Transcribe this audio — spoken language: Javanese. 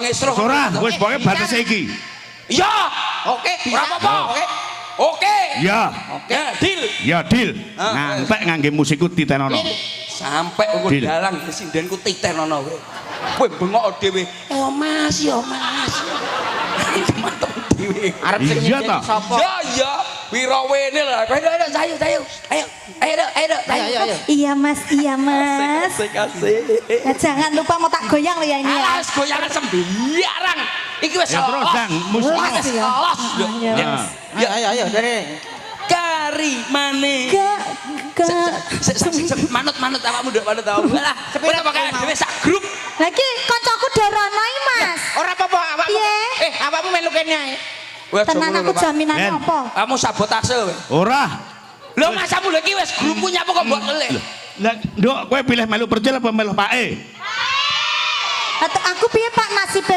Ngesro. Ora, wis pokoke batese iki. Iya. Oke, bisa. Ora apa-apa. Oke. Oke. Ya, Oke, deal. ya deal. Ah, Ngantek ngangge musikku titenono. Sampai engko Deal. dalang sindenku titenono kowe. Kowe bengok dhewe. Eh Mas, ya Mas. Mantep dhewe. Arep sing Iya, nyindir ta? sapa? Ya ya, wirawene lah. Ayo ayo sayu sayu. Ayo ayo ayo Ayo, ayo, ayo. Iya Mas, iya Mas. Asik asik. Nah, jangan lupa mau tak goyang loh ya ini ya. Alah wis goyangan sembarang. Iki wis Ya terus los. Dang, musik. Wis los. Iya, Ya. Mas. Ayo, ayo, ayo, dari. Kari mane. Gak, gak. Sik sik sik manut manut awakmu nduk manut awakmu. Lah, Sepira pokoke dhewe sak grup. Lagi koncoku dorono iki, Mas. Ora apa-apa awakmu. Piye? Eh, awakmu melu kene ae. Wes, Tenan ngono aku lho, Pak. jaminannya Ben. apa? Kamu sabotase kowe. Ora. Lho masamu lho iki wis grupku nyapa kok mbok eleh. Lah, Nduk, kowe pilih melu Percil apa melu Pake? Atau aku piye Pak nasibe